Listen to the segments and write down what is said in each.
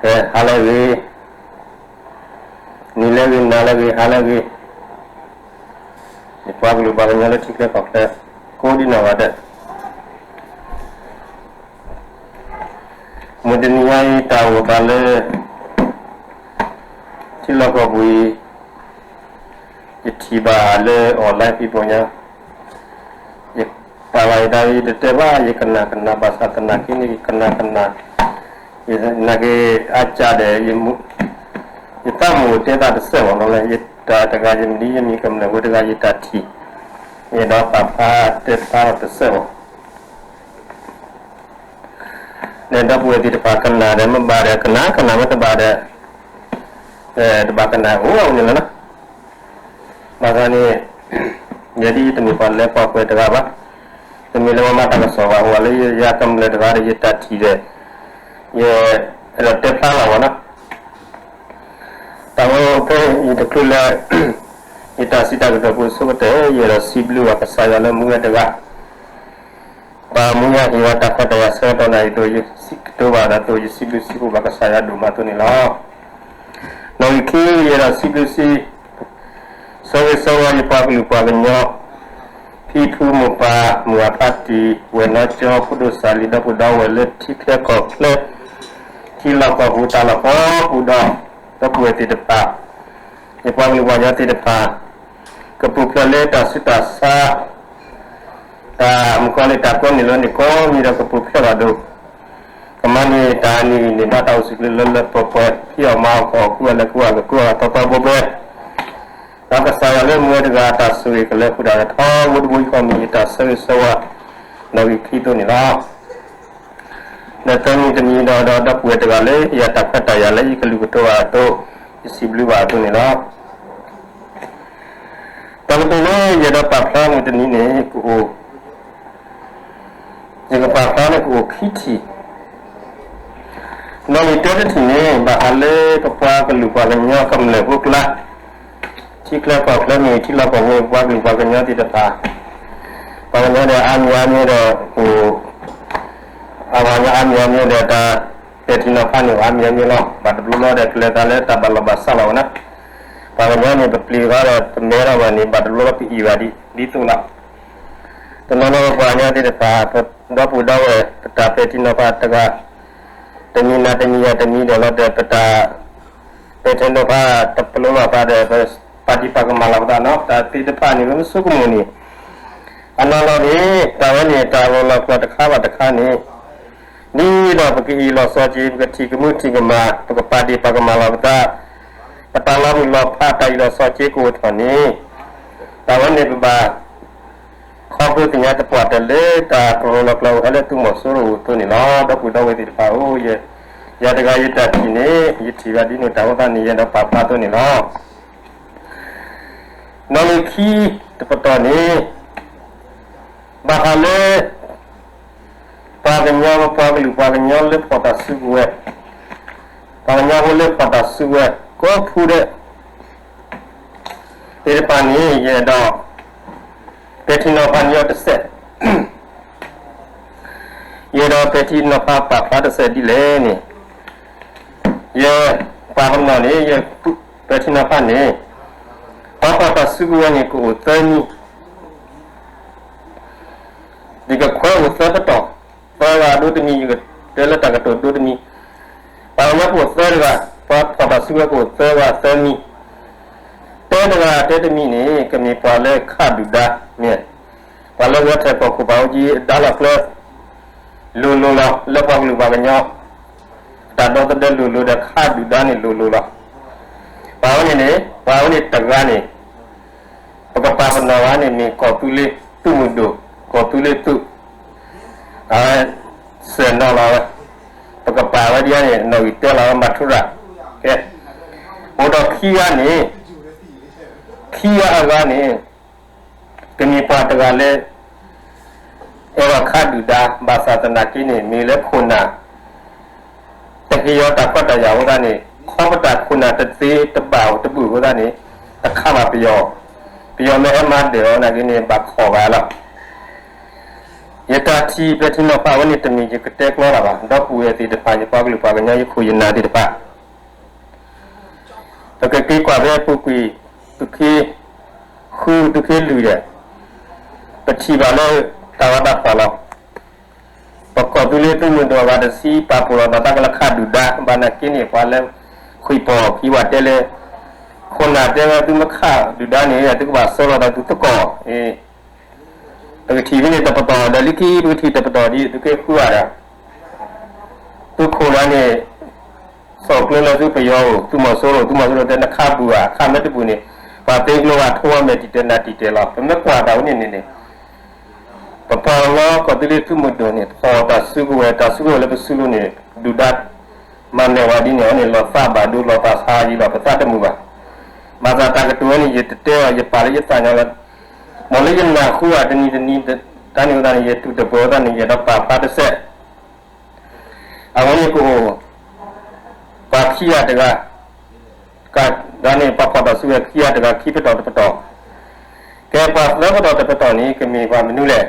ကဲ ဟါလၢအဂ့ၤ, နံၤလၢအဂ့ၤ, နၤလၢအဂ့ၤ, ဟါလၢအဂ့ၤ, ယပှၤကလုာ်ပှၤကညီလၢထံချၢကီၢ်ချၢ ကိးဒံနီၢ်ဂၤဒဲး, မုၢ်တနံၤညါအံၤ တၢ်အိၣ်သးလၢ ထံလီၢ်ကီၢ်ပူၤအံၤ ယထံၣ်ဘၣ်လၢ online ဖံးပိညါ, ယပာ်လီၤယသး ယတတဲဘၣ် ယကနၣ်ကနၣ် ဘၣ်ဆၣ်သနာ်က့န့ၣ် ယကနၣ်ကနၣ်, ယနာ်က့ၤအါကၢ်ဒီး ယသးမုာ်တဲသးတစဲးဘၣ်လီၤ. ယတၢ်တဂၤ ယမံၤလံ ယမံၤကမျၢၢ်ဖိတဂၤ ယတၢ်ထံၣ် ယအဲၣ်ဒိးပာ်ဖျါတဲဖျါလီၤတစဲးဘၣ်. ဒီပုၢ်ဝဲၢ်သ့ၣ်တဖၣ် ကနၣ်ဒီးမ့ၢ်ဘၣ်ဒီးကနၣ်, ကနၣ်မ့ၢ်တဘၣ်ဒီး တဘၣ်ကနၣ်အိၣ်န့ၣ်လီၤ. ဘၣ်ဆၣ်န့ၣ် ယဲဒၣ်တမ့ၢ်ပှၤလဲၤပှၤပှဲၤတဂၤဘၣ်, တမ့ၢ်လၢပှၤမၤတၢ်ကစီၣ်ဘၣ်, အိၣ်လၢယၤကမျၢၢ်တဂၤဒီး ယတၢ်ထံၣ်ဒီး ယအဲၣ်ဒိးတဲဖျါလီၤဘၣ်နီၤ. တၢ်ဝဲဖဲယတချုးလၢ ယတၢ်စံးတၢ်ကတိၤပူၤအဆိကတၢၢ် ယအဲၣ်ဒိးစံးဘျုးဘၣ်ကစၢ်ယွၤလၢမုၢ်ဂၤတဂၤ ပှၤမုၢ်ဂၤဟ့ၣ်ဝဲတၢ်ခွဲးတၢ်ယာ်ဆၢကတီၢ်နၢ်အံၤအသိး ယစံးကတိၤဘၣ်ဒီးအသိး ယစံးဘျုးစံးဖှိၣ်ဘၣ်ကစၢ်ယွၤဒိၣ်မးအသိးန့ၣ်လီၤ. နီၣ်ဂံၢ်ခံ ယအဲၣ်ဒိးစံးဘျုးစံး ဆၢဂ့ၤဆၢဝါယပှၤကလုာ်ပှၤကညီ ဖံဖုမိၢ်ပၢ် မုၢ်အဖါတံၢ် ဝဲၢ်နီၢ်ကၠီ ဖိဒိၣ်စၢ်လံၤ ဒီပုၢ်ဒီဝဲၢ်လၢထံချၢကီၢ်ချၢ ထံလီၢ်ကီၢ်ပူၤတၢ်လီၢ်ကိးပူၤဒီး ဒီပုၢ်ဝဲၢ်သ့ၣ်တဖၣ် ယပှၤကလုာ်ပှၤကညီသ့ၣ်တဖၣ် ကပူၤဖျဲးလၢတၢ်ဆူးတၢ်ဆါ တၢ်မုၣ်ကီၤလံၢ်တၢ်ကိးန့ၣ်လီၤန့ၣ် ကိးမံၤဒီးကပူၤဖျဲးလီၤဒိၣ် ကမၤန့ၢ်တၢ်အနံၣ်န့ၣ် ဘၣ်တၢ်အိၣ်ဆူၣ်ချ့လၢလၢပှဲၤပှဲၤ ဖံးအီၣ်မၤအီၣ် ကီၢ်အီၣ်ကူအီၣ်လဲၤကူအီၣ် ကကူအီၣ်သီသီဘိဘဲ ဒီးကစၢ်ယွၤလၢမုၢ်ဝဲတဂၤ တၢ်ဆိၣ်ဂ့ၤကလၢၤဃုာ်တၢ်ဒီးထီဘိတဘိယူၢ်ဃီ မ့ၢ်ယတၢ်ဆၢဂ့ၤဆၢဝါ နီၣ်ဂံၢ်ခံသိးန့ၣ်လီၤ. ဒီးသၢမံၤတမံၤဒီး ဒီပုၢ်ဝဲၢ်တဂၤလၢယတၢ်ခွဲးတၢ်ယာ်လၢယကလုၢ်ကတိၤဘၣ်အသိး ယစံးဘျုးဘၣ်အသိးန့ၣ်လီၤ. တၢ်ကတိၤလၢယအဲၣ်ဒိးပာ်ဖျါမုၢ်တနံၤန့ၣ် ကအိၣ် ယကပာ်ဖျါန့ၣ်ကအိၣ်ခံထံၣ်, နီၣ်ဂံၢ်တၢတထံၣ်န့ၣ် ဘၣ်ဃးလၢပပှၤကလုာ်ပှၤကညီကမျၢၢ်ဖိကျါ, ထံချၢကီၢ်ချၢမ့ၢ်ဂ့ၤ ထံလီၢ်ကီၢ်ပူၤ ပပှၤကလုာ်ပှၤကညီသ့ၣ်တဖၣ်, ပှၤကညီဒီးအါမံၤအါမံၤဒီး အိၣ် အါမံၤအါမံၤဒီးတၢ်ပဲာ်ထံနီၤဖးန့ၣ် အါမံၤအါမံၤလီၤ. ဘၣ်တဘျီဘျီဒီး ကလဲၤသးလၢတၢ်ဘၣ်လီၢ်ဘၣ်စးလီၤဝဲန့ၣ်, ပှၤကညီန့ၣ် ပပျံၤဃီဒီး ပမဲထီၣ်ဘၣ်န့ၣ် ဘၣ်တဘျီဘျီပအံၣ်ဘၣ်ဒ်သိးလီၤ. တနီၤနီၤပပှၤကညီသ့ၣ်တဖၣ် ဒီပုၢ်ဒီဝဲၢ် ပတၢ်ပဲာ်ထံနီၤဖးတဂၤ တမံၤနၤတမံၤယၤတမံၤဒီးလီၤဒီး ပတၢ်ပဲာ်ထံနီၤဖးတပလီၢ်လီၤသးဒီး ပပာ်ဒံးပာ်ကမၣ်လီၤပသးနီၤ တၢ်သ့ၣ်တဖၣ်န့ၣ် ပမ့ၢ်ဆိကမိၣ်န့ၣ် အနီၢ်နီၢ်န့ၣ် တၢ်ဝဲန့ၣ် တၢ်လီၤလီၤကျီၤတခါဘၣ်တခါန့ၣ် ဒ်သိးပကအံၣ်လီၤစီၤက့ၤ ပကထံၣ်ကမူထံၣ်ကမၣ် ပကပာ်ဒံးပာ်ကမၣ်လီၤပသး ပတၢ်လီၤမုၢ်လီၤဖး တၢ်အံၣ်လီၤစီၤက့ၤကအိၣ်ထီၣ်န့ၣ် တၢ်ဝဲန့ၣ်ပဘၣ် ခီဖျိသ့ၣ်ညါတပှၢ်တၢၢ်လၢတၢ်ကလီၤလီၤကျီၤအိၣ်ဟဲလၢသုးမီၤစိရိၤအသိးန့ၣ်လီၤ. ဒီပုၢ်ဒီဝဲၢ်သ့ၣ်တဖၣ်ဧၢ, ယၤတဂၤယတၢ်ထံၣ်န့ၣ် ယထံၣ်ဘၣ်ဒ်န့ၣ် တၢ်အိၣ်သးန့ၣ် ယအဲၣ်ဒိးပာ်ဖျါအသိးန့ၣ်လီၤ. နီၣ်ဂံၢ်ခံတပတီၢ်န့ၣ် ဘၣ်ဃးလၢ ပှၤကညီ ပပှၤကလုာ်ပှၤကညီလၢဖီၣ်တၢ်စုကဝဲၤ, ပှၤကညီဖိလၢဖီၣ်တၢ်စုကဝဲၤ ကိးဖုဒဲး သ့ၣ်တဖၣ်န့ၣ် ယအဲၣ်ဒိး ပဲာ်ထံနီၤဖးန့ၢ်အီၤတစဲး, ယအဲၣ်ဒိးပဲာ်ထံနီၤဖးပာ်ဖျါတစဲးဒ်လဲၣ်န့ၣ်, ယပှၤကညီန့ၣ် ယပဲာ်ထံနီၤဖးန့ၣ် ပှၤဖီၣ်တၢ်စုကဝဲၤန့ၣ် ကအိၣ်သၢမံၤ ယကခွဲးအိၣ်သၢပတီၢ်, သၢဂၤဒိတမံၤ ယကတဲလၢတၢ်ကတိၤဒိတမံၤ, ပှၤကညီကအိၣ်သၢတဂၤ, ပှၤဖီၣ်တၢ်စုကဝဲၤကအိၣ်သၢဂၤသၢမံၤ, တဲတဂၤတဲတမံၤန့ၣ် ကမ့ၢ်ပှၤလၢခးဒုၣ်ဒါ, မ့ၢ် ပှၤလၢဂဲၤထၢၣ်ဖီၣ်ခိၣ်ဖးအူကၠံအဒါလီၤကျဲ လိၤလိၤလီၤ, လၢပှၤကလုာ်ပှၤကညီ တၢ်ဒီသဒၢလိၤလိၤဒီးခးဒုၣ်ဒါန့ၣ်လိၤလိၤလီၤ. ပှၤဝဲန့ၣ်န့ၣ် ပှၤဝဲန့ၣ်တဂၤန့ၣ် ပကပာ်ပနီၣ်ဝဲန့ၣ် မ့ၢ်ကီၢ်သူလ့ၤသုးမုၢ်ဒိၣ်, ကီၢ်သူလ့ၤသုး, အဝဲ စဲၣ်နီၤလီၤဝဲ, ပကပာ်ဝဲဒ်န့ၣ် နီၣ်ဂံၢ်တဲလီၤဝဲ မၤထူရၤ, ကဲ, အိၣ်ဒီးခံဂၤန့ၣ်, ခံဂၤအဂၤန့ၣ် ကမ့ၢ်ပှၤတဂၤလၢ အဲၣ်ဒိးခးဒုၣ်ဒါ ဘၣ်ဆၣ်သနာ်က့န့ၣ် မ့ၢ်လၢခိၣ်နၢ် တဟ့ၣ်အီၤတၢ်ခွဲးတၢ်ယာ်အဃိသတးန့ၣ် ခီပတာ်ခိၣ်နၢ်တသ့တဘၣ်တဘုၣ်အဃိသတးန့ၣ် တခးဘၣ်ပယီၤ, ပယီၤမ့ၢ်ဟဲမၤဒၢၣ်အီၤနာ်က့န့ၣ် ဘၣ်ခိးဘၣ်လီၤ. ယတၢ်ထံၣ်ပဲာ်ထံနီၤဖးဝဲန့ၣ်တမံၤ ယကတဲကျီတၢ်ဘၣ်, ဒီပုၢ်ဝဲၢ်သ့ၣ်တဖၣ် ယပှၤကလုာ်ပှၤကညီ ယခိၣ်ယနၢ်သ့ၣ်တဖၣ်, ပကက့ၤကွၢ်ဖဲပူၤကွံာ် သုးခ့ဃု သုးခ့လွံၢ်ဒီး ပထံၣ်ဘၣ်လၢတၢ်ဂီၤတၢ်ဖီၣ်လီၤ. ပကီၢ်သူလ့ၤသုးမုၢ်ဒိၣ်အဂၤတဆံ ပာ်ဖှိၣ်လီၤသးတၢ်ကလၢခးဒုၣ်ဒါ, ဘၣ်နာ်က့န့ၣ် ပှၤလၢဃံးပီၣ်ခံဝဲတဲလၢ ခိၣ်နၢ်တဲဝဲ သုမ့ၢ်ခးဒုၣ်ဒါန့ၣ် သုကဘၣ်ဆှၢလီၤသးသုသကိး, ပကထံၣ်ဖဲန့ၣ်တပတီၢ်ဒီးလံခံ ပကထံၣ်တပတီၢ်ဒ် သုးခ့ဃုဂၤဒီး သုးခိၣ်ဂၤန့ၣ် သီၣ်ကျၢလၢသုပယီၤအိၣ် သုးမီၤစိရိၤ သုးမီၤစိရိၤတဲနခးဘုဧါ, ခးမ့ၢ်တဘုန့ၣ် ပှၤသ့ကျိဂၤထိဝဲမဲာ်တံာ်တဲာ်နးတံာ်တဲာ်လီၤ. ပမ့ၢ်ကွၢ်တၢ်ဝဲန့ၣ်န့ၣ်န့ၣ် ပပှၤကညီကီၢ်သူလ့ၤသုးမုၢ်ဒိၣ်န့ၣ် ဖီၣ်တၢ်စုကဝဲၤ တၢ်စုကဝဲၤလၢပစုလိၤန့ၣ် ဒုၣ်ဒါ မၤနၢၤဝဲဒ်န့ၣ်အီၤန့ၣ် လီၤသးဘၣ်ဒိ လီၤသးဆါယံာ်လီၤ ပသးတမုာ်ဘၣ်. ဘၣ်ဆၣ်တၢ်ကတိၤဝဲန့ၣ် ယတတဲအီၤ ယပာ်လၢယသးညီလီၤ. မ်လၢယနၢ်ဟူဘၣ်တနံၤတနံၤ တၢ်န့ၣ်ဝဲဒၣ်န့ၣ် ယတူၢ်တပၢၢ်ဝဲဒၣ်န့ၣ် ယအဲၣ်ဒိးပာ်ဖျါတစဲး အဝဲန့ၣ်ကအိၣ် ပှၤခံဂၤတဂၤ, ကဒ်န့ၣ် ပှၤဖီၣ်တၢ်စုကဝဲၤခံဂၤတဂၤ ခံပတီၢ်တပတီၢ်, ကဲပှၤသၢပတီၢ်တပတီၢ်န့ၣ် ကမ့ၢ်ပှၤမနုၤလဲၣ်.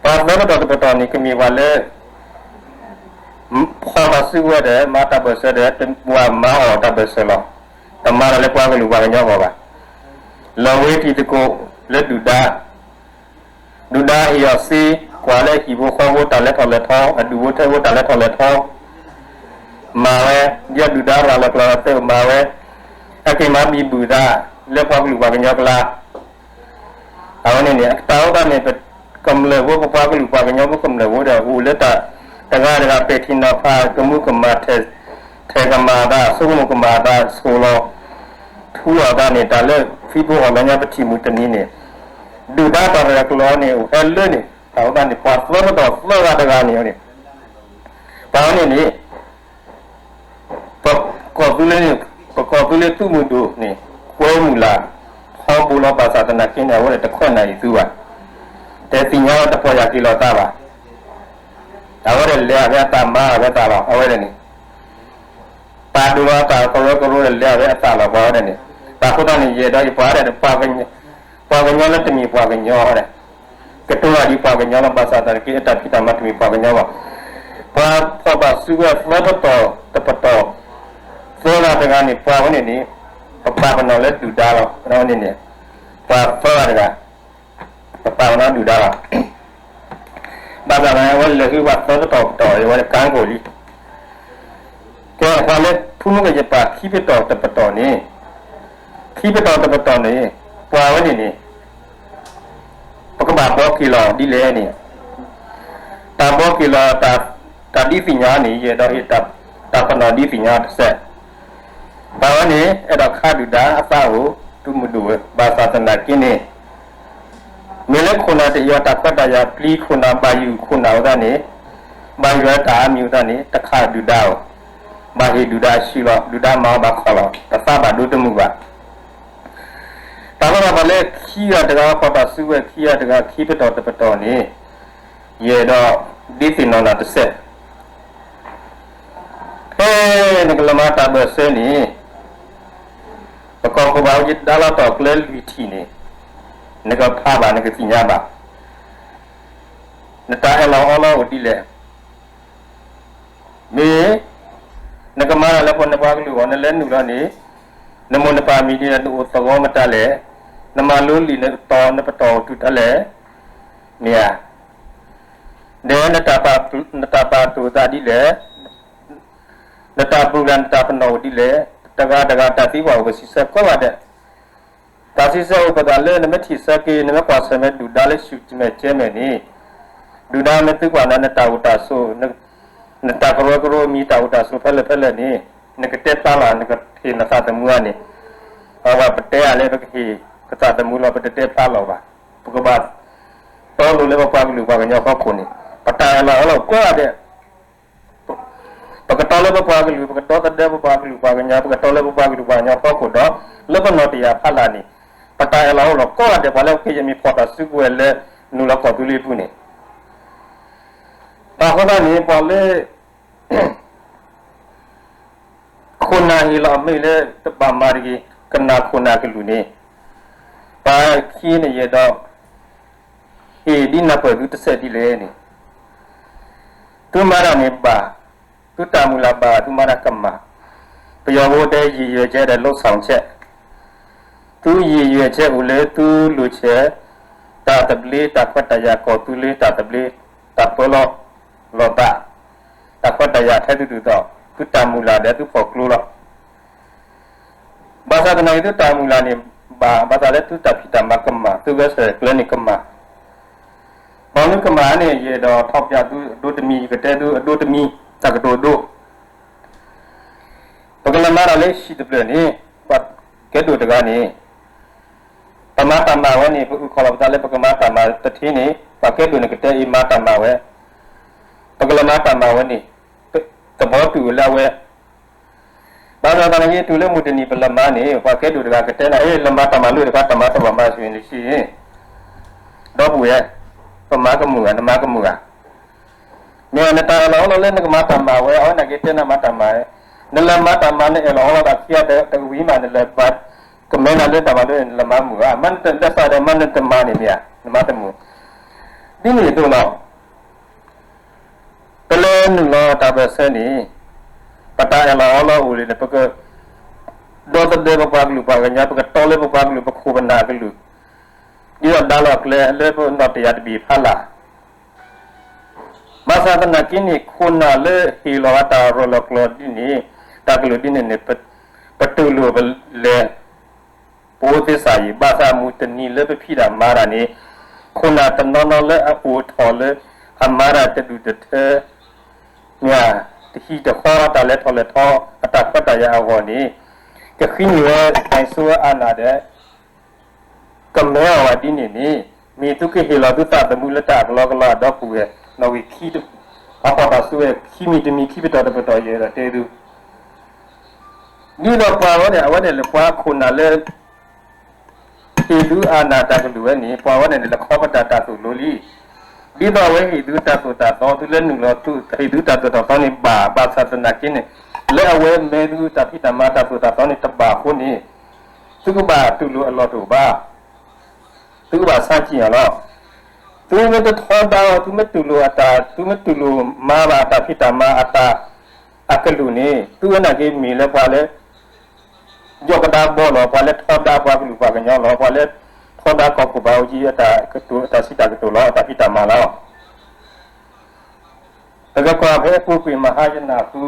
ပှၤသၢပတီၢ်တပတီၢ်န့ၣ် ကမ့ၢ်ပှၤလၢ ဖီၣ်တၢ်စုကဝဲၤဒီး မၤတၢ်ဘၢၣ်စၢၤဒီး ပှၤမၤအီၣ်တၢ်ဘၢၣ်စၢၤလီၤ. တမၤတၢ်လၢပှၤကလုာ်ပှၤကညီအဂီၢ်ဘၣ်. လီၤဝဲတံၤသကိးလၢဒုၣ်ဒါ ဒုၣ်ဒါဟ့ၣ်အီၤစ့ ကွၢ်လၢဟံၣ်ဖိဃီဖိတၢ်လဲၤထီၣ်လဲၤထီ, အဒူၣ်ဖိထၢဖိတၢ်လဲၤထီၣ်လဲၤထီ, မၤဝဲ, ဒ်ဒုၣ်ဒါရၤလီၤကျဲၤလီၤသ့မၤဝဲ, အက့ၤမၤဘံဘူၣ်သး လၢပှၤကလုာ်ပှၤကညီကျါ အဝဲန့ၣ်န့ၣ် တၢ်အိၣ်သးန့ၣ် ပကမျၢၢ်ဖိ ပပှၤကလုာ်ပှၤကညီဖိကမျၢၢ်ဖိဒီး အိၣ်လၢတၢ်တဂၤတဂၤပဲာ်ထံနီၤဖး ကမူကမၣ်ထဲ ထဲကမၤအသး ဆိကမိၣ်ကမၣ်အသး ဆိၣ်လီၤ ထူလီၤအသးန့ၣ် တၢ်လၢ Facebook အီၣ်လၢညါပထံၣ်မုၢ်တနံၤန့ၣ် ဒုၣ်ဒါတၢ်ရဲၣ်ကျဲၤန့ၣ် အိၣ်ဟဲလၢန့ၣ် တၢ်အိၣ်သးန့ၣ် ပှၤသၢပတီၢ်သၢဂၤတဂၤန့ၣ်န့ၣ် ပှၤဝဲန့ၣ်န့ၣ် ပကီၢ်သူလ့ၤန့ၣ် ပကီၢ်သူလ့ၤသုးမုၢ်ဒိၣ်န့ၣ် ကွဲမုာ်လၢ် ထီဘိလီၤ ဘၣ်ဆၣ်သနာ်က့န့ၣ် အဝဲဒၣ်တခွဲးနၢ်အံၤသုဘၣ်, တသ့ၣ်ညါလီၤ တပီၢ်ယၢ်က့ၤလီၤသးဘၣ်, အဝဲဒၣ်လဲၤအဝဲအသးမၤအဝဲသးလီၤ အဝဲဒၣ်န့ၣ်, ပာ်ဒိၣ်လီၤအသးကရၢကရိဒီးလဲၤအဝဲအသးလီၤ ပှၤဝဲဒၣ်န့ၣ်, တၢ်ဃိသတးန့ၣ် ယအဲၣ်ဒိးယပှၤဒၣ် ပှၤကညီလၢတမ့ၢ်ပှၤကညီဒၣ် ကတိၤလီၤဒ်ပှၤကညီလီၤ ဘၣ်ဆၣ်သနာ်က့ အတၢ်ဖံးတၢ်မၤတမ့ၢ်ပှၤကညီဘၣ်. ပှၤဖီၣ်ဘၣ်စုကဝဲၤသၢပတီၢ်တပတီၢ် သၢဂၤတဂၤန့ၣ် ပှၤဝဲန့ၣ်န့ၣ် ပပာ်ပနီၣ်လၢဒုၣ်ဒါလီၤ. အဝဲန့ၣ်န့ၣ် ပှၤသၢဂၤတဂၤ ပပာ်ပနီၣ်ဒုၣ်ဒါလီၤ. ဘၣ်ဆၣ်သနာ်က့ အဝဲလဲၤဃုပှၤသၢပတီၢ်တပတီၢ် အဝဲတကါကိၢ်လံ ကဲ ပှၤလၢဖုမုၢ်ကယပာ်ခံပတီၢ်တပတီၢ်န့ၣ်, ခံပတီၢ်တပတီၢ်န့ၣ် ပှၤဝဲန့ၣ်န့ၣ် ပကဘၣ်ဘှီက့ၤလီၤဒ်လဲၣ်န့ၣ်, တၢ်ဘှီက့ၤလီၤ တၢ်ဒ်သ့ၣ်ညါန့ၣ် ယအဲၣ်ဒိးဟ့ၣ်တၢ်ပနီၣ်ဒ်သ့ၣ်ညါတစဲး, ပှၤဝဲန့ၣ် အဲၣ်ဒိးခးဒုၣ်ဒါအသးအိၣ် သုးမုၢ်ဒိၣ်ဝဲ ဘၣ်ဆၣ်သနာ်က့န့ၣ် မ့ၢ်လၢခိၣ်နၢ်တဟ့ၣ်အီၤတၢ်ခွဲးတၢ်ယာ် ပျံၤခိၣ်နၢ်ဘၣ်ယုၢ်ခိၣ်နၢ်အသးန့ၣ်, ဘၣ်ယွၤတၢ်အါမံၤအသးန့ၣ် တခးဒုၣ်ဒါအီၤ, ဘၣ်ဟ့ၣ်ဒုၣ်ဒါအစုလီၤ, ဒုၣ်ဒါမၤအီၤဘၣ်ခီလီၤ, တသးဘၣ်ဒိတမုာ်ဘၣ်. တၢ်လီၤဂာ်ပှၤလၢခံဂၤတဂၤ ဖီၣ်တၢ်စုကဝဲၤခံဂၤတဂၤခံပတီၢ်တပတီၢ်န့ၣ်, ယအဲၣ်ဒိးဒ်သ့ၣ်နီၣ်နၤတစဲး ဖဲနကလဲၤမၤတၢ်ဘၢၣ်စၢၤန့ၣ်, ပကီၢ်ခိၣ်ဘၣ်အိၣ်ယတၢ်လီၢ်တၢ်ကျဲလွံၢ်ထံၣ်န့ၣ်, နကဖးဘၣ်နကသ့ၣ်ညါဘၣ်, နတၢ်အၢၣ်လီၤအီလီၤအိၣ်ဒ်လဲၣ်. မ့ၢ် နကမၤတၢ်လၢပှၤနပှၤကလုာ်အဂီၢ် နလဲၤနုာ်လီၤန့ၣ်, နမိၢ်နပၢ်မံၤဒ်လဲၣ် နအိၣ်သဂီၤမတၤလဲၣ်, နမၤလိလံာ်နတီၤနပတီၢ်အိၣ်တုၤတၢ်လဲၣ်, မ့ၢ်ဧါ. ဒီး နတၢ်ပာ်တိၢ်သးဒ်လဲၣ်, နတၢ်ပူၤတၢ်နတၢ်ပနီၣ်အိၣ်ဒ်လဲၣ်, တဂၤတဂၤတၢ်သံကွၢ်အိၣ်ပစံးဆၢကိးဂၤဒဲး, တၢ်စံးဆၢအိၣ်ပသးလၢနမ့ၢ်ထံၣ်ဆၢက့ၤ နမ့ၢ်ကွၢ်ဆၢၣ်မဲာ်ဒုၣ်ဒါလၢဆူၣ်မဲာ်ကဲမဲာ်န့ၣ်, ဒုၣ်ဒါမ့ၢ်သံကွၢ်နၤ နတၢ်အိၣ်တၢ်ဆိး, နတၢ်ကရၢကရိမံၤတၢ်အိၣ်တၢ်ဆိးဖဲလဲၣ်ဖဲလဲၣ်န့ၣ်, နကတဲဖျါလီၤ နကဟ့ၣ်နသးသမူဧါန့ၣ်, အဝဲပတဲအါလဲၣ် ပကဟ့ၣ်ကသးသမူလီၤ ပတတဲဖျါလီၤဘၣ်. ပကဘၣ် တီလိၤလၢပပှၤကလုာ်ပှၤကညီဖီခိၣ်န့ၣ်, ပတၢ်အၢၣ်လီၤအီလီၤကိးဂၤဒဲး ပကတီလၢပပှၤကလုာ်, ပကတီသဒၢပပှၤကလုာ်ပှၤကညီ, ပကတီလၢပပှၤကလုာ်ပှၤကညီဖီခိၣ်ဒီး လၢပနီၢ်တယၢ်ဖးလာ်န့ၣ်, ပတၢ်အၢၣ်လီၤအီလီၤကိးဂၤဒဲး ပှၤလၢကယဲၢ်မ့ၢ်ဖီၣ်တၢ်စုကဝဲၤလၢ နုာ်လီၤကီၢ်သူလ့ၤပူၤန့ၣ်, တၢ်ဃိသတးန့ၣ် ပှၤလၢ ခိၣ်နၢ်ဟ့ၣ်လီၤအမ့ၢ်လၢတဘၣ်မၤတဂ့ၤ ကနၣ်ခိၣ်နၢ်ကလုၢ်န့ၣ်, ပှၤခံန့ၣ်ယဲဒီး ဟ့ၣ်ဒ်နၢ်ပၢၢ်သုတစဲးဒ်လဲၣ်န့ၣ်, သုမၤတၢ်န့ၣ်ဘၣ်, သုတၢ်မုၢ်လၢ်ဘၣ် သုမၤတၢ်ကမၣ်, ပယီၤဖိတဲ ရည်ရွယ်ချက် ဒီး လုပ်ဆောင်ချက်, သု ရည်ရွယ်ချက် အိၣ်လၢသုလိၣ်ဆဲး တၢ်သဘျ့ တၢ်ခွဲးတၢ်ယာ် ကီၢ်သူလ့ၤ တၢ်သဘျ့ တၢ်ပၢလီၤလိာ်သး တၢ်ခွဲးတၢ်ယာ်ထဲသုဒ်သိး သုတၢ်မုၢ်လၢ်ဒီးသုဖီၣ်ကျိလီၤ. ဘၣ်ဆၣ်သနာ်က့ သုတၢ်မုၢ်လၢ်န့ၣ်ဘၣ်, ဘၣ်ဆၣ်လၢသုတၢ်ဖံးတၢ်မၤကမၣ်, သုဂဲၤဆၢၣ်ကျၢၤန့ၣ်ကမၣ်, ဘၣ်မနုၤကမၣ်န့ၣ် ယအဲၣ်ဒိးထီၣ်ပျးသုအဒိတမံၤ, ယကတဲသုအဒိတမံၤ, တၢ်ကတိၤဒိ ပကလဲၤမၤတၢ်လၢဟံၣ်တဖျၢၣ်န့ၣ် ပှၤကဲဒိၣ်တဂၤန့ၣ် ပမၤတၢ်မၤဝဲန့ၣ် ပအုၣ်ခီၣ်လီၤပသးလၢပကမၤတၢ်မၤတထံန့ၣ် ပှၤကဲဒိၣ်န့ၣ်ကတဲအံၤမၤတၢ်မၤဝဲ, ပကလဲၤမၤတၢ်မၤဝဲန့ၣ် သဘီတူၢ်လၢအဝဲ, ဘၣ်ဆၣ်သနာ်က့ တုၤလၢမုၢ်တနံၤပလဲၤမၤန့ၣ် ပှၤကဲဒိၣ်တဂၤကတဲနၤ အ့ လဲၤမၤတၢ်မၤလိာ်တခါ တၢ်မၤတဘၣ်မၤဆူၣ်န့ၣ်လံဆံ ဒီပုၢ်ဝဲၢ်, ပမၤကမုာ်ဧါ, နမၤကမုာ်ဧါ. မ့ၢ်နတၢ်အၢၣ်လီၤအီလီၤလၢနကမၤတၢ်မၤဝဲ အဝဲန့ၣ်က့တဲနၤမၤတၢ်မၤ, နလဲၤမၤတၢ်မၤ နအၢၣ်လီၤအီလီၤဘၣ်ခံဂၤတဝံၤမး နလဲၤဘၣ်ကမဲနၤလၢတၢ်မၤလိန့ၣ် နလဲၤမၤမုာ်ဧါ, မၤနတၢ်ဒ်သိးဒီး မၤနတမၤန့ၣ်မ့ၢ်ဧါ, နမၤတမုာ်. ဒ်န့ၣ်အသိးလီၤ. ပလဲၤနုာ်လီၤတၢ်ပၢၢ်ဆၢန့ၣ် ပတၢ်အၢၣ်လီၤအီလီၤအိၣ်လံန့ၣ် ပကဒီသဒၢပပှၤကလုာ်ပှၤကညီ, ပကတီလၢပပှၤကလုာ်ပခိၣ်ပနၢ်အကလုာ် ဒ်သိးဒါလီၤကျဲလၢပနီၣ်တယၢ်တဘ့ၣ်ဖးလာ်. ဘၣ်ဆၣ်သနာ်က့န့ၣ် ခိၣ်နၢ်လၢဟ့ၣ်လီၤအတၢ်ရၢၢ်လီၤကျဲၤဒ်န့ၣ် တၢ်ကလုၢ်ဒ်န့ၣ်န့ၣ် ပတူၢ်လိာ်ပလဲၤ ပအိၣ်သ့စ့ၢ်ကီး, ဘၣ်ဆၣ်မုၢ်တနံၤလၢပဖံးတၢ်မၤတၢ်န့ၣ် ခိၣ်နၢ်တနီၤနီၤလၢအအိၣ်ထီၣ်လၢအမၤတၢ်တဒူၣ်တထၢ မ့ၢ် တဟံၣ်တဃီတၢ်လဲၤထီၣ်လဲၤထီ အတၢ်ခွဲးတၢ်ယာ်အဂီၢ်န့ၣ် ကဃံန့ၢ်ဝဲ ကဲဆိဝဲအနၢ်ဒီး ကမဲအီၤဝဲဒ်န့ၣ်န့ၣ် မ့ၢ်သုကဟ့ၣ်လီၤသုသးသမူလၢတၢ်အကလီကလီအဒီပုၢ်ဝဲၢ် နီၣ်ဂံၢ်ခံ အဖီၣ်တၢ်စုဝဲ ခံမံၤတမံၤ ခံပတီၢ်တပတီၢ် ယအဲၣ်ဒိးတဲသု ဒ်သိးပှၤဝဲန့ၣ် အဝဲန့ၣ်လၢပှၤခိၣ်နၢ်လၢ ဟ့ၣ်သုအနၢ်တၢ်ကလုၢ်ဝဲန့ၣ် ပှၤဝဲန့ၣ်န့ၣ် လဲၤခီပတာ်တၢ်သိၣ်လိလံ. ဒ်သိးအဝဲဟ့ၣ်သုတၢ်သိၣ်တၢ်သီ သုလၢနုာ်လီၤ ဟ့ၣ်သုတၢ်သိၣ်တၢ်သီန့ၣ်ဘၣ်, ဘၣ်ဆၣ်သနာ်က့န့ၣ် လၢအဝဲမဲသုတၢ်ဖံးတၢ်မၤတၢ်သိၣ်တၢ်သီန့ၣ်တဘၣ်အဃိန့ၣ် သုကဘၣ်တူၢ်လိာ်အလီၢ်တအိၣ်ဘၣ်. သုကဘၣ်ဆါကံၣ်အီၤလီၤ. သုမ့ၢ်တထီဒါအီၤ သုမ့ၢ်တူၢ်လိာ်အတၢ် သုမ့ၢ်တူၢ်လိာ်မၤဘၣ်အတၢ်ဖံးတၢ်မၤအတၢ် အကလုၢ်န့ၣ် သုဝဲနာ်က့မ့ၢ်လၢပှၤလၢ ယီၢ်ကဒါဘီလီၤ, ပှၤလၢထီဒါပှၤကလုာ်ပှၤကညီလီၤ, ပှၤလၢထီဒါကီၢ်ခိၣ်ဘၣ်အူကၠံအတၢ်ကတိၤ အတၢ်စံးတၢ်ကတိၤလီၤ, အတၢ်ဖံးတၢ်မၤလီၤ. ပကကွၢ်ဖဲအပူၤကွံာ်မဟါယနၢ်ဟူ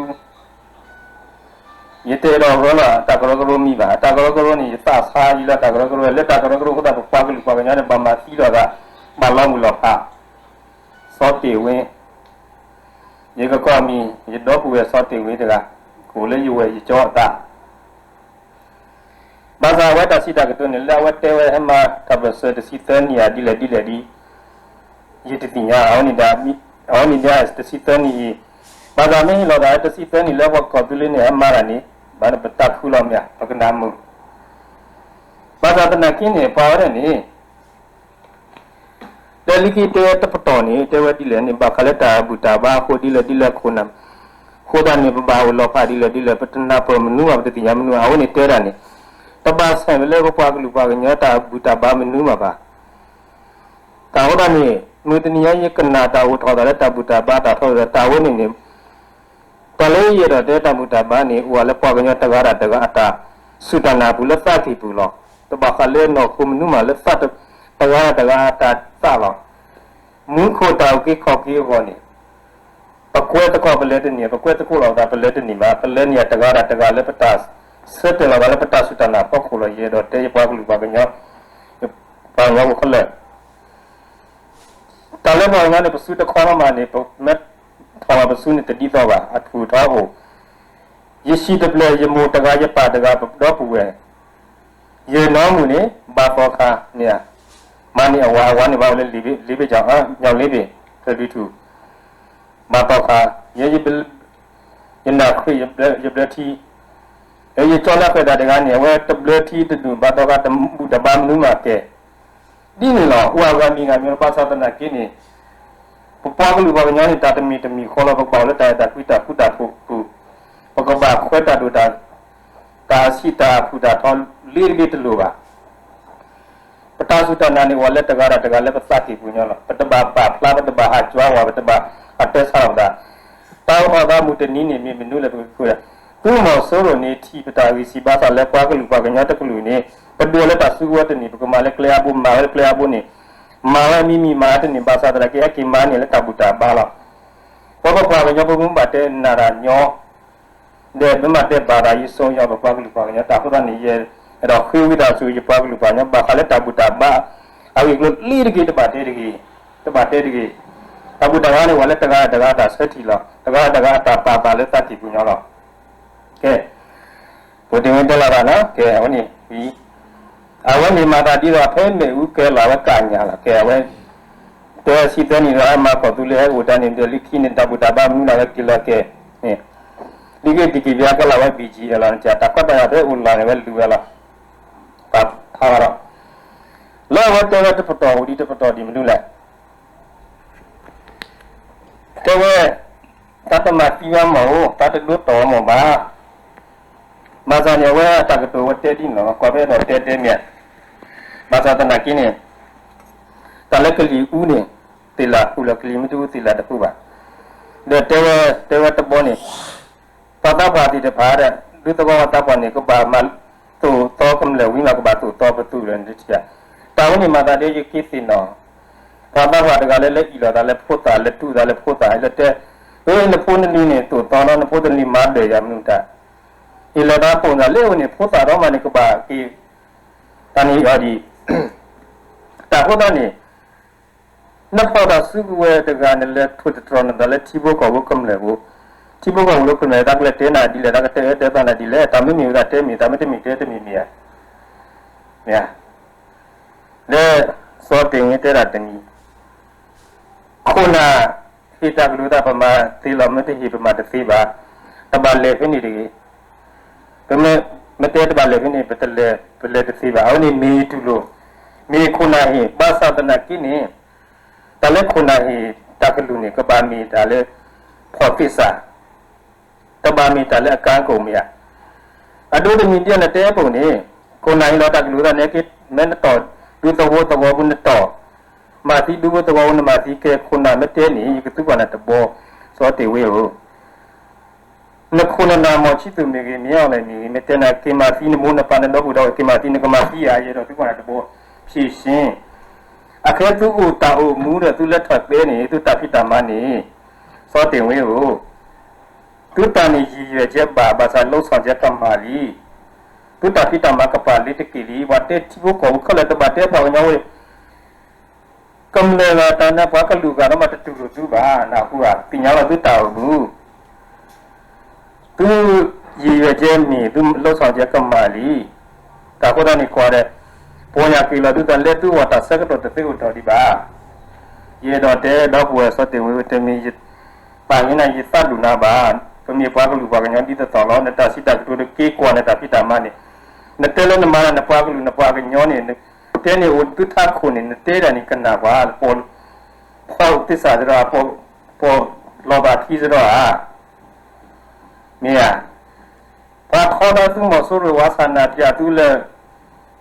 ယတအဲၣ်ဒိးရၢလီၤ တၢ်ကရၢကရိမံၤဘၣ်. တၢ်ကရၢကရိန့ၣ် ယသးဆါယလၢတၢ်ကရၢကရိ လၢတၢ်ကရၢကရိအဃိသတး ပပှၤကလုာ်ပှၤကညီန့ၣ် ဘၣ်မၤသံလိာ်သး ဘၣ်လီၤမုၢ်လီၤဖး စီၤတ့ၢ်ဝ့, ယကကွၢ်မံၤ ယဒီပုၢ်ဝဲၢ်စီၤတ့ၢ်ဝ့တဂၤ ကအိၣ်လၢယဝဲၢ်ယကၠီအသး ဘၣ်ဆၣ်အဝဲတၢ်စံးတၢ်ကတိၤန့ၣ် လၢအဝဲတဲဝဲဟဲမၤတၢ်ပၢၢ်ဆၢတဆံသၢနံၣ်ဧါ ဒ်လဲၣ်ဒ်လဲၣ်ဒ် ယတသ့ၣ်ညါ, အဝဲန့ၣ်ဒၣ် အဝဲန့ၣ်ဒၣ်တဆံသၢနံၣ်အံၤ, ဘၣ်ဆၣ်မ့ၢ်ဟ့ၣ်လီၤသးလၢတဆံသၢနံၣ်လၢပှၤကီၢ်သူလ့ၤန့ၣ် ဟဲမၤတၢ်န့ၣ် ဘၣ်န့ၣ်ပတၢ်ခုလီၤမ့ၢ်ဧါ ပကနၣ်မုာ်, ဘၣ်ဆၣ်သနာ်က့န့ၣ် ပှၤဝဲဒၣ်န့ၣ် တဲလံက့တဲတပတီၢ်န့ၣ် တဲဝဲဒ်လဲၣ်န့ၣ် ဘၣ်ဃးလၢတၢ်ဘူၣ်တၢ်ဘါအဃိဒ်လဲၣ်ဒ်လဲၣ်ခိၣ်နၢ်, အဃိသတးန့ၣ် ပဘၣ်အိၣ်လီၤဖးဒ်လဲၣ်ဒ်လဲၣ် ပတနၢ်ပၢၢ်မနုၤဘၣ် ပတသ့ၣ်ညါမနုၤဘၣ် အဝဲန့ၣ်တဲဒၣ်န့ၣ်, တဘၣ်ဆၣ်ဝဲလၢပပှၤကလုာ်ပှၤကညီတၢ်ဘူၣ်တၢ်ဘါမနုၤမးဘၣ်. တၢ်အဃိသတးန့ၣ် မုၢ်တနံၤညါယကနၣ်တၢ်အိၣ်ထီၣ်သးလၢတၢ်ဘူၣ်တၢ်ဘါတၢ်ထီၣ်သး တၢ်ဝဲန့ၣ်န့ၣ် တၢ်လၢယအဲၣ်ဒိးတဲတၢ်ဘူၣ်တၢ်ဘါန့ၣ် အိၣ်ဝဲလၢပှၤကညီတဂၤဒီးတဂၤအတၢ်စူၢ်တၢ်နာ်အပူၤလၢသးကံၢ်ပူၤလီၤ. တဘၣ်ဃးလၢနီၢ်ခိမနုၤမးလၢသး တဂၤဒီးတဂၤအတၢ်သးလီၤ. မူခိၣ်တၢ်အုၣ်က့ၤခီၣ်က့ၤအဂီၢ်န့ၣ် ပကွဲသကိးပလဲၤတန့ၢ် ပကွဲသကိးလိာ်သးပလဲၤတန့ၢ်ဘၣ် ပလဲၤန့ၢ်တဂၤဒီးတဂၤလၢပတၢ် ဆၢတဲာ်လီၤသးလၢပတၢ်စူၢ်တၢ်နာ်ဖီခိၣ်လီၤ. ယအဲၣ်ဒိးတဲယပှၤကလုာ်ပှၤကညီ ပှၤကညီဖိခဲလၢာ် တၢ်လၢပှၤကညီန့ၣ် ပစုတခီလီၤမးန့ၣ် ပမ့ၢ်ထီၣ်လီၤပစုန့ၣ်တဒ်သိးဘၣ် အထူၣ်ထီအိၣ်, ယဟံၣ်တဖျၢၣ် ယမိၢ်တဂၤ ယပၢ်တဂၤ ပဒီပုၢ်ဝဲၢ်, ယနီၢ်မုၣ်န့ၣ် ဘၣ်သီခါန့ၣ်ဧါ, မၤန့ၢ်အဝၤ အဝၤန့ၣ်ဘၣ်အိၣ်လၢ လ့ဘ့ၣ်ကၠီ ညၣ်လ့ဘ့ၣ် သၢဒုထူၣ်, ဘၣ်သီခါ, ယ ယနၢ်ခရံာ် ယဘျၢထံ, ယကၠီလၢဃဲၤသးတဂၤန့ၣ် အဝဲတဘျၢထံတဒူၣ် ဘၣ်သီခါတဘူၣ်တဘါမနုၤမးကဲ ဒ်န့ၣ်လီၤ. အိၣ်အဂၤမံၤဂၤမံၤ ဘၣ်ဆၣ်သနာ်က့န့ၣ် ပပှၤကလုာ်ပှၤကညီန့ၣ် တၢ်တမံၤတမံၤဃီလီၤ ပကဘၣ်အိၣ်လၢတၢ်အဲၣ်တၢ်ကွံတၢ်ဃူတၢ်ဖိးပူၤ, ပကဘၣ်ခွဲးတၢ်ဒိၣ်တၢ် တၢ်အဆံးတၢ်အဖုၣ်တၢ်ထီ လ့တဘ့ၣ်တလိၣ်ဘၣ်. ပတၢ် တၢ်စူၢ်တၢ်နာ်န့ၣ်အိၣ်ဝဲလၢတဂၤဒီးတဂၤလၢပသးကံၢ်ပူၤညီလီၤ. ပတဘၣ်ပာ်ဖျါ ပတဘၣ်ဟးကွၢ်ဝဲ ပတဘၣ်အတၢ်ဆါလီၤပသး. တၢ်အိၣ်ထီၣ်သးမုၢ်တနံၤန့ၣ် မ့ၢ်မနုၤလဲၣ်ပကဃု, သုးမီၤစိရိၤန့ၣ် ထံၣ်ပတၢ်ဂံၢ်စၢ်ဘါစၢ်လၢပှၤကလုာ်ပှၤကညီတကလုာ်န့ၣ် ပဒိးလၢတၢ်စုကဝဲၤတန့ၢ် ပကမၤလၢကျဲအါဘိ မၤဝဲလၢကျဲအါဘိန့ၣ် မၤဝဲမံမံၤမၤတန့ၢ် ဘၣ်ဆၣ်သနာ်က့ ဟဲက့ၤမၤန့ၢ်လၢတၢ်ဘူၣ်တၢ်ဘါလီၤ. ပပှၤကညီဖိမ့ၢ်ဘၣ်တဲနၢ်တၢ်ညီ ဒီးမ့ၢ်မၤတဲဘၣ်တၢ်ယဆိယီၤ ပပှၤကလုာ်ပှၤကညီ တၢ်ဃိသတးန့ၣ် ယအဲၣ်ဒိးဃ့ဝံသးစူၤ ယပှၤကလုာ်ပှၤကညီ ဘၣ်ဃးလၢတၢ်ဘူၣ်တၢ်ဘါ အဂ့ၢ်အကျိၤလံတက့ၢ် တဘၣ်တဲတဂ့ၤ, တဘၣ်တဲတဂ့ၤ. တၢ်ဘူၣ်တၢ်ဘါန့ၣ် အိၣ်ဝဲလၢတဂၤတဂၤတၢ်ဆၢထံၣ်လီၤ. တဂၤတဂၤအတၢ်ပာ်သးလၢသးကံၢ်ပူၤညီလီၤ. ကဲ ပတမ့ၢ်တဲလီၤတၢ်နီၤ ကဲ အဝဲန့ၣ် အဝဲန့ၣ်မၤသးဒ်သိးဖဲမ့ၣ်အူကဲလီၤ အဝဲကညးလီၤ. ကဲ အဝဲ တဲဆံသၢနံၣ်ဒီး ဟဲမၤကီၢ်သူလ့ၤဟဲအိၣ်တၢ်န့ၣ် ဒီးလၢခံန့ၣ် တၢ်ဘူၣ်တၢ်ဘါမနုၤလီၤ ဝဲက့ၤလီၤကဲ န့ၣ် ဒ်က့ၤဒ်က့ၤဘၣ်ကဲလီၤဝဲ ဘံၣ်ကၠံၣ်အဲၣ်လီၤန့ၣ် တၢ်ခွဲးတၢ်ယာ်ဖဲအိၣ်လီၤန့ၣ် ဝဲလူၤဝဲလီၤ. ပာ်ဖျါလီၤ လၢအဝဲတဲဝဲတပတီၢ်အိၣ်ဒံးတပတီၢ်ဒံးမနုၤလဲၣ် တဲဝဲ တၢ်တမၤသံဘၣ်မၢ်ဧိၤ တၢ်တဒိတီၢ်မၢ်ဘၣ်. ဘၣ်ဆၣ်န့ၣ် အဝဲအတၢ်ကတိၤဝဲတဲဒ်န့ၣ်လီၤ ကွၢ်ဖဲဒီးတဲတဲမ့ၢ်ဧါ. ဘၣ်ဆၣ်သနာ်က့န့ၣ် တၢ်လၢကလံၤအူန့ၣ် သ့ၣ်လၢ်ဃူလီၤ ကလံၤမ့ၢ်တအူသ့ၣ်လၢ်တဃူဘၣ်. ဒီးတဲဝဲ တဲဝဲတဘီန့ၣ် ပှၤသးပှၢ်သ့ၣ်တဖၣ်ဒီး ဒူသဝီပှၤသးပှၢ်န့ၣ် ကဘၣ်မၤသိၣ်သီကမျၢၢ်ဝံၤမး ကဘၣ်သိၣ်သီပသုးလၢနထံၣ်ဧါ. တၢ်ဝဲန့ၣ်မၤသးဒ်ယက့သ့ၣ်နီၣ် ပှၤသးပှၢ်တဂၤလၢ လၢအံၣ်လိာ်သးလၢဖိသၣ် လၢတူၢ်သးလၢဖိသၣ် လၢတဲ အၢ နဖိနလံၤန့ၣ် သိၣ်သီလီၤ နဖိနလံၤမၤဒၢၣ်ယၤမနုၤတၢ် ယလဲၤသးပိာ်သးလၢအဝဲန့ၣ် ဖိသၣ်ဒီးမးန့ၣ် ကဘၣ်က့ၤ တၢ်န့ၣ်အီၤဒံး တၢ်ဃိသတးန့ၣ် နဖီၣ်တၢ်စုကဝဲၤတဂၤန့ၣ် လဲၤထိၣ်သတြီၤနသးလၢထံဖိကီၢ်ဖိကမျၢၢ်ဖိ, ထံဖိကီၢ်ဖိကမျၢၢ် တၢ်ကလဲၤတဲနၤဒ်လဲၣ် တၢ်ကတဲအၢတဲသီနၤဒ်လဲၣ် တၢ်မ့ၢ်မ့ၢ်ဝဲဒၣ်တဲမ့ၢ် တၢ်မ့ၢ်တမ့ၢ်တဲတမ့ၢ်မ့ၢ်ဧါ. မ့ၢ်ဧါ. လၢ စီၤတ့ၢ်ဝ့တဲဒၣ်တမံၤ ခိၣ်နၢ်ဟ့ၣ်တၢ်ကလုၢ်သး ပမၤသ့လီၤ မ့ၢ်တဟ့ၣ်ပမၤတသ့ဘၣ်. တဘၣ်လဲၤဖဲန့ၣ်တဂ့ၤ. ပမ့ၢ် မ့ၢ်တဲတဘၣ်လဲၤဖဲန့ၣ် ပတလဲၤ ပလဲၤတသ့ဘၣ်. အဝဲန့ၣ်မ့ၢ်တူၢ်လိာ် မ့ၢ်ခိၣ်နၢ်ဟ့ၣ် ဘၣ်ဆၣ်သနာ်က့န့ၣ် တၢ်လၢခိၣ်နၢ်ဟ့ၣ်တၢ်ကလုၢ်န့ၣ် ကဘၣ်မ့ၢ်တၢ်လၢ ဖီၣ်သ့ၣ်စၢ် တဘၣ်မ့ၢ်တၢ်လၢအကါကအိၣ်မ့ၢ်ဧါ. အဒိတမံၤဒ်အံၤ နတဲပူၤန့ၣ် ခိၣ်နၢ်ဟ့ၣ်လီၤတၢ်ကလုၢ်သးန့ၣ် မ့ၢ်နတီၢ်ဒူသဝီသဝီပူၤနတီၢ်, မၤသံဒူဖိသဝီဖိနမၤသံ ကဲခိၣ်နၢ်မ့ၢ်တဲန့ၣ် ယကသုကွၢ်နၤတဘီ, စီၤတ့ၢ်ဝ့ဧၢ, နခိၣ်နနၢ်မီၢ်ဆံသူၣ်မ့ၢ်ဂ့ၤ မ့ၢ်အီၤလဲၣ်မ့ၢ်ဂ့ၤ မ့ၢ်တဲနၤ က့ၤမၤသံနမိၢ်နပၢ်နဒီပုၢ်ဒီဝဲၢ် က့ၤမၤသံနကမၤသံဧါ ယအဲၣ်ဒိးသုကွၢ်နၤတဘီ, ဖြေရှင်း, အခဲသုအိၣ်တၢ်အိၣ်မူဒီးသုလၢထီၣ်သ့န့ၣ် သုတၢ်ဖံးတၢ်မၤန့ၣ်, စီၤတ့ၢ်ဝ့ဧၢ သုတၢ်န့ၣ်ယံာ်ယွဲၣ်ကဲဘၣ် ဘၣ်ဆၣ်လိၣ်ဆီၣ်ကဲကမၣ်လံ. သုတၢ်ဖံးတၢ်မၤကပာ်လံတက့ၢ်လံ. ပှၤတဲထံဖိကီၢ်ဖိခဲလၢာ်တဘၣ်တဲပှၤကညီဝဲ ကမျၢၢ်ဂၤတၢ်န့ၣ် ပှၤကလုာ်ဂၤဒီးမးတတူၢ်လိာ်သုဘၣ် နၢ်ဟူဧါ, သ့ၣ်ညါလီၤသုတၢ်အိၣ်မူ သုယံာ်ယွဲၣ်ကဲမ့ၢ် သုလိၣ်ဆီၣ်ကဲကမၣ်လံ. တၢ်ဃိသတးန့ၣ်ကွၢ်ဒီး ပှၤညါက့ၤလီၤသုသးလၢသုဂီၢ်တၢ်ဆၢကတီၢ်တသ့အိၣ်ထီၣ်ဒံးဘၣ်. ယအဲၣ်ဒိးတဲဒီပုၢ်ဝဲၢ်စီၤတ့ၢ်ဝ့တမံၤ ယပာ်န့ၢ်နၤယသးဒူၣ်နၤဘၣ်. ပမ့ၢ်ပှၤကလုာ်ပှၤကညီဒ်သိးသိးလီၤ. နတၢ်စံးတၢ်ကတိၤတက့ၢ်ကွၢ်နတၢ်ဖံးတၢ်မၤန့ၣ် နတဲလၢနမၤနပှၤကလုာ်နပှၤကညီန့ၣ် တဲန့ၣ်အိၣ်သုထးခိၣ်န့ၣ် နတဲဒၣ်န့ၣ်ကနၣ်ပှၤ ပိာ်ဖီသ့ၣ်စးသဒီး ပိာ်လီၤဘၣ်ခံသဒီးဧါ. မ့ၢ်ဧါ. ပှၤထီဒါသုမီၤစိရိၤဝါဆၣ်နၢ်ပၠးသုလၢ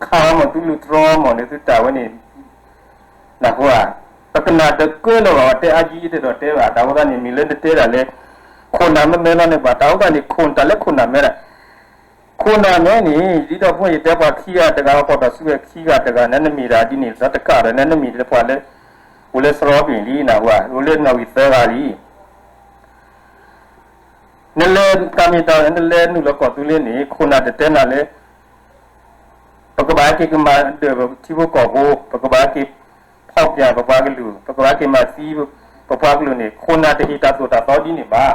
ခးအီၤမ့ၢ်သုလူၤတြီမ့ၢ်န့ၣ် သုတၢ်ဝဲန့ၣ် နၢ်ဟူဧါ. ပကနၣ်တကၢလၢၤဘၣ် ပှၤတဲအါယံၤယံၤတဒီးတဲဘၣ် တၢ်ဃိသတးန့ၣ် မ့ၢ်လၢနတဲဒၣ်လၢ ခိၣ်နၢ်မ့ၢ်မဲလီၤန့ၣ်ဘၣ် တၢ်ဃိသတးန့ၣ် ခိၣ်နၢ်တၢ်လၢခိၣ်နၢ်မဲဒၣ် ခိၣ်နၢ်မဲန့ၣ် ဒ်သိးဖိယတဲပှၤခံဂၤတဂၤ ပှၤတီၢ်စုဝဲခံဂၤတဂၤန့ၣ် နမ့ၢ်ဒၣ်ဒ်န့ၣ် ဒီးတကးဒီး နမ့ၢ်လၢပှၤလၢ အိၣ်လၢစရီပ့ၤလံ နၢ်ဟူဧါ အိၣ်လၢနီၣ်ဂံၢ်သၢဂၤလံ နလဲၤတၢ်မ့ၢ်တၢ် နလဲၤနုာ်လီၤကီၢ်သူလ့ၤန့ၣ် ခိၣ်နၢ်တတဲနၤလၢ ပကဘၣ်ဟဲက့ၤကမၤဒၢၣ်ပထံဖိကီၢ်ဖိ ပကဘၣ်ဟဲက့ၤဖီၣ်ပၠးပပှၤကလုာ် ပကဘၣ်ဟဲက့ၤမၤသံပပှၤကလုာ်န့ၣ် ခိၣ်နၢ်တဟ့ၣ်တၢ်သိၣ်တၢ်သီဒ်န့ၣ်ဘၣ်.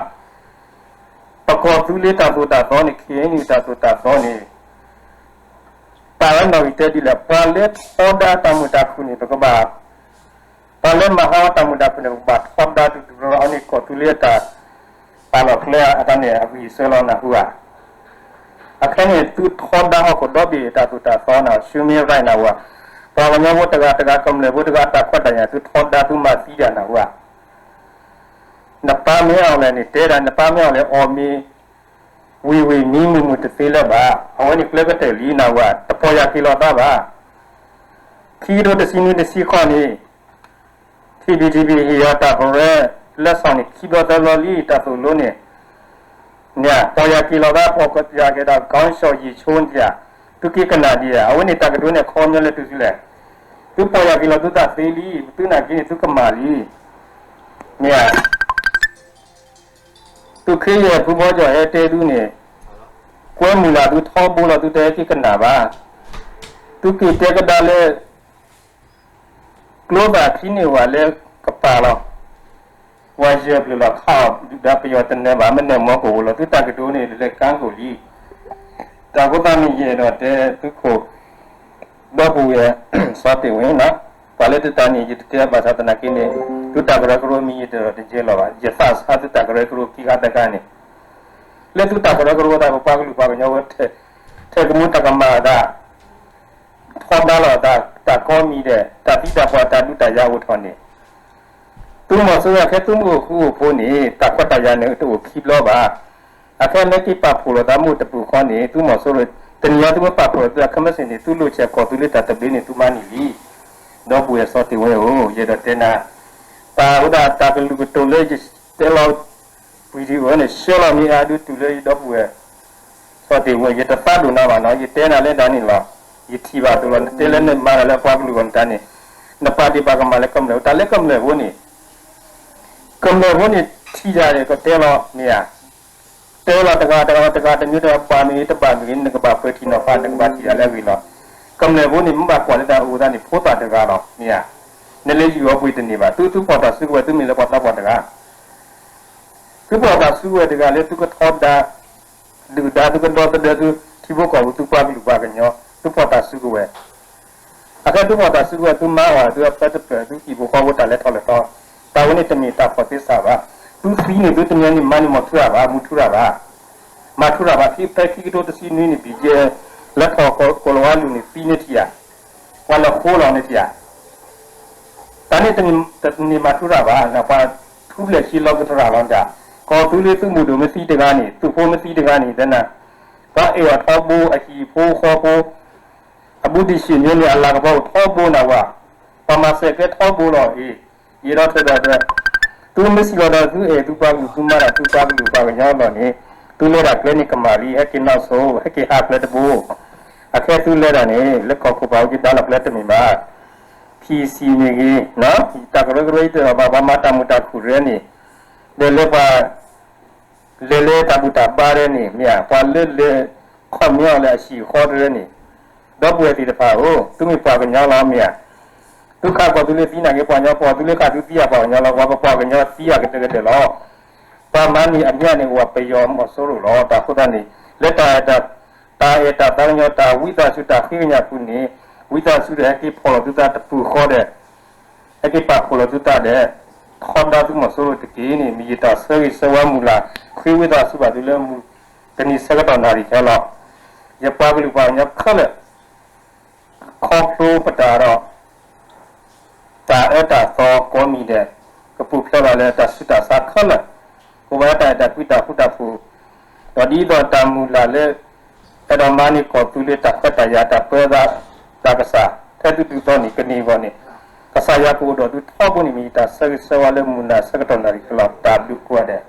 ပကီၢ်သူလ့ၤတၢ်သိၣ်တၢ်သီန့ၣ် ခ့ၣ်အဲၣ်ယူၣ်တၢ်သိၣ်တၢ်သီန့ၣ် တၢ်ဝဲနီၣ်ဂံၢ်တၢဒ်လဲၣ် ပှၤလၢထီဒါတၢ်မုာ်တၢ်ခုၣ်န့ၣ် ပကဘၣ် ပှၤလၢမၤဟးဂီၤတၢ်မုာ်တၢ်ခုၣ်န့ၣ် ပကဘၣ်ထီဒါတုၤတုၤလီၤလီၤ အန့ၣ်ကီၢ်သူလ့ၤအတၢ် ပာ်လီၤကျဲအတၢ်န့ၣ် အဂံၢ်အစၢလီၤနၢ်ဟူဧါ. အခဲန့ၣ် သုထီဒါဟီၣ်ခိၣ်ဒီဘ့ၣ်တၢ်သိၣ်တၢ်သီနၢ် human right နၢ်ဟူဧါ. ပှၤကညီဖိတဂၤတဂၤ ကမျၢၢ်ဖိတဂၤ တၢ်ခွဲးတၢ်ယာ် သုထီဒါသုမၤသံတၢ်နၢ်ဟူဧါ. နပၢ်မ့ၢ်အီၤလဲၣ်န့ၣ် တဲဒၣ်နပၢ်မ့ၢ်အီၤလဲၣ် အီၣ်မ့ၤ ဝံၤဝံၤမံမုာ်မုာ်တသ့လၢၤဘၣ်. အဝဲန့ၣ်ကျဲကတၢၢ်လံနၢ်ဟူဧါ တပီၢ်ယၢ်က့ၤလီၤသးဘၣ်. ခံကထိတဆံနွံတဆံဃိးန့ၣ် ထံဘံထံဘံဟ့ၣ်ယၤတၢ်ပရၢ လၢစီၤန့ၣ် ခံဘျီသၢဘျီလံ တၢ်သိၣ်လိန့ၣ် န့ၣ် ပီၢ်ယၤက့ၤလီၤသး ပီၢ်ယၤက့ၤဒီး ကီၢ်စီၣ်ယံာ်ဆိန့ၣ် သုက့ၤကနၣ်ဒံးဧါ အဝဲန့ၣ်တၢ်ကတိၤန့ၣ် ခီပညီလၢတုၤလီၤလဲၣ်, သုပီၢ်ယၤက့ၤလီၤသုသးသ့လံ, သုနာ်က့န့ၣ် သုကမၣ်လံ, မ့ၢ်ဧါ. သုးခ့ယဲၢ်ဖုဘီကၠီၣ်ဟဲတဲသုန့ၣ် ကွဲမုာ်လၢ်သုထီဘိလီၤ သုတဟဲက့ၤကနၣ်ဘၣ်. သုက့ၤတဲကဒါလၢ ကျိသၣ်ခံန့ၣ်ဝဲလၢကပၤလီၤ. ပှၤယဲၢ်ပျၢၤလီၤခးအီၤ ဒုၣ်ဒါပယီၤတနၢၤဘၣ် မ့ၢ်နၢၤမီကိၣ်ဝဲလီၤ သုတၢ်ကတိၤန့ၣ် လဲၤကါကိၣ်လံ. တၢ်ဖိသၣ်မ့ၢ်ယအဲၣ်ဒိးတဲသုခိၣ် ဒီပုၢ်ဝဲၢ် စီၤတ့ၢ်ဝ့ၣ်နီၤ, ပှၤလၢတတၢ်န့ၣ် ယတတဲဘၣ်ဆၣ်သနာ်က့န့ၣ် သုတၢ်ကရၢကရိမ့ၢ်ယတဒီးတယဲလီၤဘၣ် ယသးစၢ်သုတၢ်ကရၢကရိခံခါသၢခါန့ၣ် လၢသုတၢ်ကရၢကရိသး ပပှၤကလုာ်ပှၤကညီဝဲ ထဲကမူတၢ်ကမၣ်အသး ထီဒါလိာ်သး တၢ်ကိးမံၤဒဲး တၢ်သံတၢ်ပှၢ်တၢ်ဒုးတၢ်ယၤအိၣ်ထီၣ်န့ၣ် သုးမီၤစိရိၤအခဲသုမုၢ်အိၣ်ဃူအိၣ်ဖိးန့ၣ် တၢ်ခွဲးတၢ်ယာ်န့ၣ်တအိၣ်ခံဘျီဘၣ်. အခဲမ့ၢ်က့ၤပာ်ဖှိၣ်လိာ်သးမုၢ်တပူၤဃီန့ၣ် သုးမီၤစိရိၤ တနံၤအံၤသုမ့ၢ်ပာ်ဖှိၣ်လိာ်သးခဲမုၢ်ဆ့ၣ်န့ၣ် သုလိာ်ဆဲးကီၢ်သုလၢတၢ်သဘျ့န့ၣ် သုမၤန့ၢ်လံ. ဒီပုၢ်ဝဲၢ်စီၤတ့ၢ်ဝ့ၣ်ဧၢ, ယအဲၣ်ဒိးတဲနၤ တၢ်အိၣ်ဒၣ်တၢ်ကလုၢ်ကတိၤလၢယတဲလီၤ video န့ၣ် ရှဲလီၤမ့ၢ်အါဒုးတုၤလၢယဒီပုၢ်ဝဲၢ် စီၤတ့ၢ်ဝ့ၣ် ယတသးဒိၣ်နၤဘၣ်နီၤ ယတဲနၤလၢဒၣ်န့ၣ်လီၤ. ယထံၣ်ဘၣ်အသိးလီၤ နတဲလၢနမၤတၢ်လၢပှၤကလုာ်ဂီၢ်နတၢ်န့ၣ် နပာ်ဒ့ၣ်ပာ်ကမၣ်လၢကမျၢၢ် တၢ်လၢကမျၢၢ်ဖိန့ၣ် ကမျၢၢ်ဖိန့ၣ် ထံၣ်တၢ်န့ၣ် ကတဲလီၤမ့ၢ်ဧါ. တဲလီၤတဂၤတဂၤတဂၤတမံၤတဂၤ ဘၣ်မ့ၢ်တဘၣ်မ့ၢ်ဂ့ၤ နကဘၣ်ပၢထံနီၤဖး နကဘၣ်ထံၣ်တၢ်လၢအဂ့ၢ်လီၤ. ကမျၢၢ်ဖိန့ၣ် မ့ၢ်ဘၣ်ကွၢ်လၢတၢ်အိၣ်သးန့ၣ် ဖိသၣ်တဂၤလီၤ မ့ၢ်ဧါ. နလၢယုၢ်အီၤပှ့ၤတန့ၢ်ဘၣ် သုသုဖီၣ်တၢ်စုကဝဲၤ သုမ့ၢ်လၢပှၤသးပှၢ်တဂၤ သုဖီၣ်တၢ်စုကဝဲၤတဂၤလၢသုကထီဒါ ဒုၣ်ဒါ သုကဒီသဒၢသုထံဖိကီၢ်ဖိ သုပှၤကလုာ်ပှၤကညီ သုဖီၣ်တၢ်စုကဝဲၤ အခဲသုဖီၣ်တၢ်စုကဝဲၤ သုမၤအီၤ သုအဖၢတဖျၢၣ် သုဟံၣ်ဖိဃီဖိတၢ်လဲၤထီၣ်လဲၤထီ တၢ်ဝဲန့ၣ်တမ့ၢ်တၢ်ဖီၣ်သ့စှၤဘၣ်. သုသံန့ၣ် သုတနံၤန့ၣ် မၤန့ၢ်မီၤထူရၤဘၣ် မူထူရၤဘၣ် မၤထူရၤဘၣ် ဖဲခံကထိတဆံနွံန့ၣ် ဘံၣ်ကဲ လၢထီၣ်ကိၣ်လၤဝါလူၤန့ၣ် သံန့ၢ်ထံၣ်ဧါ ပှၤလၢဃိလီၤန့ၢ်ထံၣ်ဧါ တၢ်န့ၣ်တန့ၢ်မၤထူရၤဘၣ် ပှၤထူပျဲၢ်ခံလီၤကတရၢ်လီၤတၢ် ကီၢ်သူလ့ၤသုးမုၢ်ဒိၣ်မ့ၢ်သံတဂၤန့ၣ် သုးဖိမ့ၢ်သံတဂၤန့ၣ် တဲနၤ ပှၤအဲၣ်အီၤထီဘိ အဟံၣ်ဖိဃီဖိ အဘူးတံၢ်စံၣ်မ့ၢ်န့ၣ် အလၤကပီၤအိၣ်ထီဘိနၤဝဲ ပှၤမၤစၢၤကဲထီဘိလီၤအံၤ ယအဲၣ်ဒိးတဲဒီး သုမ့ၢ်စံးလီၤဒီး သုအဲၣ်သုပှၤကလုာ် သုမၤတၢ်သုပှၤကလုာ်ပှၤကညီလီၤန့ၣ် သုလဲၤတၢ်ကျဲန့ၣ်ကမၣ်လံ ဟဲက့ၤနီၣ်စိ ဟဲက့ၤဟးကျဲတဘိ အခဲသုလဲၤတၢ်န့ၣ် လၢကီၢ်ခိၣ်ပာ်အိၣ်က့ၤဒါလီၤကျဲတမ့ၢ်ဘၣ် ဖံးစံးမ့ၢ်ဂ့ၤ တၢ်ကရၢကရိအံၤတအီၣ်ဘၣ် ပှၤမၤတၢ်မုာ်တၢ်ခုၣ်တရဲန့ၣ် ဒီးလၢပှၤ လဲၤလၢတၢ်ဘူၣ်တၢ်ဘါတရဲန့ၣ် မ့ၢ်ဧါ ပှၤလၢလဲၤခီၣ်မ့ၢ်အီၤလၢအဟံၣ်အဃီတရဲန့ၣ် ဒီပုၢ်ဝဲၢ်သ့ၣ်တဖၣ်ဧၢ သုမ့ၢ်ပှၤကညီလီၤမ့ၢ်ဧါ သုခးကီၢ်သူလ့ၤသံနာ်က့ ပှၤကညီ ပှၤသူလ့ၤခးသုသံဧါ ပှၤကညီလီၤ ပှၤကပှၤကညီသံဧါကတၢၢ်ကတၢၢ်လီၤ ပှၤမၤန့ၢ်အမျးန့ၣ် အိၣ်ဝဲပယီၤမီၤစိရိၤလီၤ တၢ်ဃိသတးန့ၣ် လၢတၢ်အဲၣ်တၢ် တၢ်အဲၣ်တၢ်သးကညီၤ တၢ်ဝံသးစူၤ တၢ်ဃ့ကညးပူၤန့ၣ် ဝံသးစူၤဒီးဟဲက့ၤဖီၣ်လီၤသုသးတပူၤဃီဒီး ဟဲက့ၤပာ်ဖှိၣ်လီၤသုသးဒီး ထီဒါသုးမီၤစိရိၤတက့ၢ်န့ၣ် မ့ၢ်ယတၢ်ဆၢဂ့ၤဆၢဝါမုၢ်လၢ် ဃ့ဝံသးစူၤဘၣ်သုလၢမုၢ်တနံၤဆၢကတီၢ်နၣ်ရံၣ်ခဲလီၤ ယပှၤကလုာ်ပှၤကညီခဲလၢာ် ခီဖျိပတၢ်ဒီး တၢ်အၢတၢ်သီကိးမံၤဒဲး ကပူၤဖျဲးဘၣ်လၢတၢ်ဆူးတၢ်ဆါခဲလၢာ်, အိၣ်ဘၣ်တၢ်အဲၣ်တၢ်ကွံတၢ်ဃူတၢ်ဖိး, ဒီးဒ်သိးတၢ်မုၢ်လၢ်လၢ အဲၣ်ဒိးမၤန့ၢ်ကီၢ်သူလ့ၤတၢ်ခွဲးတၢ်ယာ်တၢ်ပၢသး တၢ်ကစၢ် ဖဲသုဒ်သိးန့ၣ် ကန့ၢ်အဂီၢ်န့ၣ် ကစၢ်ယွၤကအိၣ်ဒီးသုထီဘိန့ၣ် မ့ၢ်ယတၢ်ဆၢဂ့ၤဆၢဝါလၢမုၢ်နၤဆၢကတီၢ်နၣ်ရံၣ်ခဲလီၤ တၢ်ဘျုးကိးဂၤဒဲး.